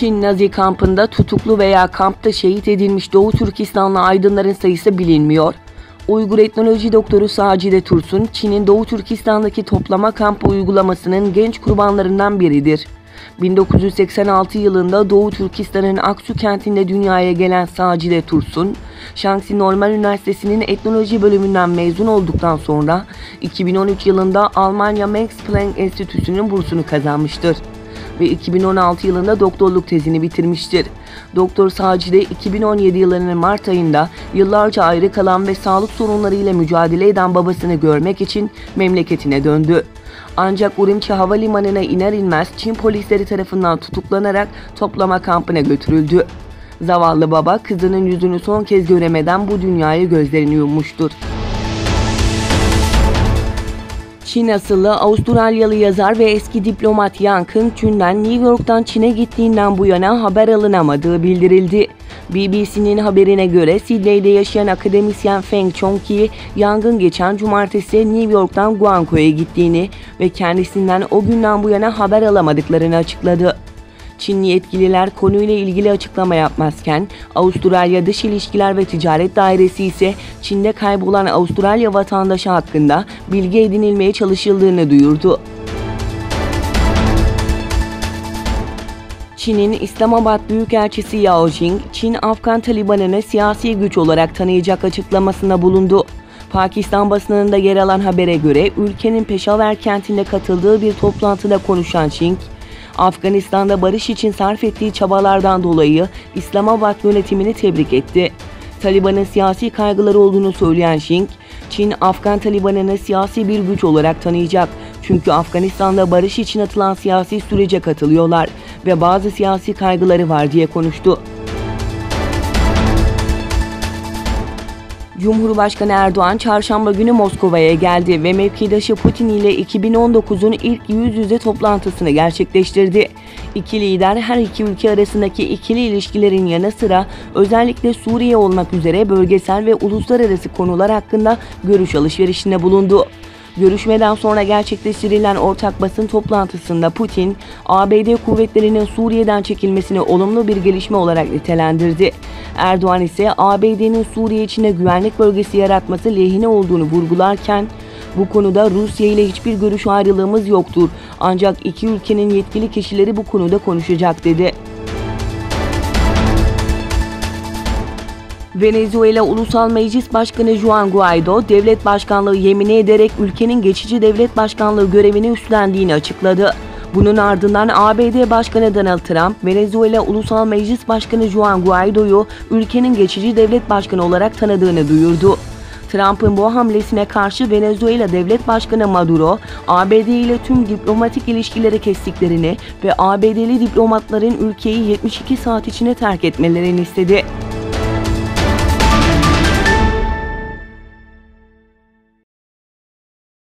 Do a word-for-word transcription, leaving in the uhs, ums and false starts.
Çin Nazi kampında tutuklu veya kampta şehit edilmiş Doğu Türkistanlı aydınların sayısı bilinmiyor. Uygur etnoloji doktoru Sacide Tursun, Çin'in Doğu Türkistan'daki toplama kampı uygulamasının genç kurbanlarından biridir. bin dokuz yüz seksen altı yılında Doğu Türkistan'ın Aksu kentinde dünyaya gelen Sacide Tursun, Shanxi Normal Üniversitesi'nin etnoloji bölümünden mezun olduktan sonra iki bin on üç yılında Almanya Max Planck Enstitüsü'nün bursunu kazanmıştır ve iki bin on altı yılında doktorluk tezini bitirmiştir. Doktor Sacide iki bin on yedi yılının Mart ayında yıllarca ayrı kalan ve sağlık sorunlarıyla mücadele eden babasını görmek için memleketine döndü. Ancak Urumqi havalimanına iner inmez Çin polisleri tarafından tutuklanarak toplama kampına götürüldü. Zavallı baba kızının yüzünü son kez göremeden bu dünyaya gözlerini yummuştur. Çin asıllı Avustralyalı yazar ve eski diplomat Yang Keng-chun'dan New York'tan Çin'e gittiğinden bu yana haber alınamadığı bildirildi. B B C'nin haberine göre Sydney'de yaşayan akademisyen Feng Chongqi, Yang'ın geçen cumartesi New York'tan Guangzhou'ya gittiğini ve kendisinden o günden bu yana haber alamadıklarını açıkladı. Çinli yetkililer konuyla ilgili açıklama yapmazken, Avustralya Dış İlişkiler ve Ticaret Dairesi ise Çin'de kaybolan Avustralya vatandaşı hakkında bilgi edinilmeye çalışıldığını duyurdu. Çin'in İslamabad Büyükelçisi Yao Jing, Çin Afgan Taliban'ını siyasi güç olarak tanıyacak açıklamasında bulundu. Pakistan basınında yer alan habere göre, ülkenin Peşaver kentinde katıldığı bir toplantıda konuşan Jing, Afganistan'da barış için sarf ettiği çabalardan dolayı İslamabad yönetimini tebrik etti. Taliban'ın siyasi kaygıları olduğunu söyleyen Jing, Çin, Afgan Taliban'ını siyasi bir güç olarak tanıyacak. Çünkü Afganistan'da barış için atılan siyasi sürece katılıyorlar ve bazı siyasi kaygıları var diye konuştu. Cumhurbaşkanı Erdoğan çarşamba günü Moskova'ya geldi ve mevkidaşı Putin ile iki bin on dokuzun ilk yüz yüze toplantısını gerçekleştirdi. İki lider her iki ülke arasındaki ikili ilişkilerin yanı sıra özellikle Suriye olmak üzere bölgesel ve uluslararası konular hakkında görüş alışverişinde bulundu. Görüşmeden sonra gerçekleştirilen ortak basın toplantısında Putin, A B D kuvvetlerinin Suriye'den çekilmesini olumlu bir gelişme olarak nitelendirdi. Erdoğan ise A B D'nin Suriye içinde güvenlik bölgesi yaratması lehine olduğunu vurgularken, "Bu konuda Rusya ile hiçbir görüş ayrılığımız yoktur. Ancak iki ülkenin yetkili kişileri bu konuda konuşacak." dedi. Venezuela Ulusal Meclis Başkanı Juan Guaido, devlet başkanlığı yemini ederek ülkenin geçici devlet başkanlığı görevini üstlendiğini açıkladı. Bunun ardından A B D Başkanı Donald Trump, Venezuela Ulusal Meclis Başkanı Juan Guaido'yu ülkenin geçici devlet başkanı olarak tanıdığını duyurdu. Trump'ın bu hamlesine karşı Venezuela Devlet Başkanı Maduro, A B D ile tüm diplomatik ilişkileri kestiklerini ve A B D'li diplomatların ülkeyi yetmiş iki saat içinde terk etmelerini istedi.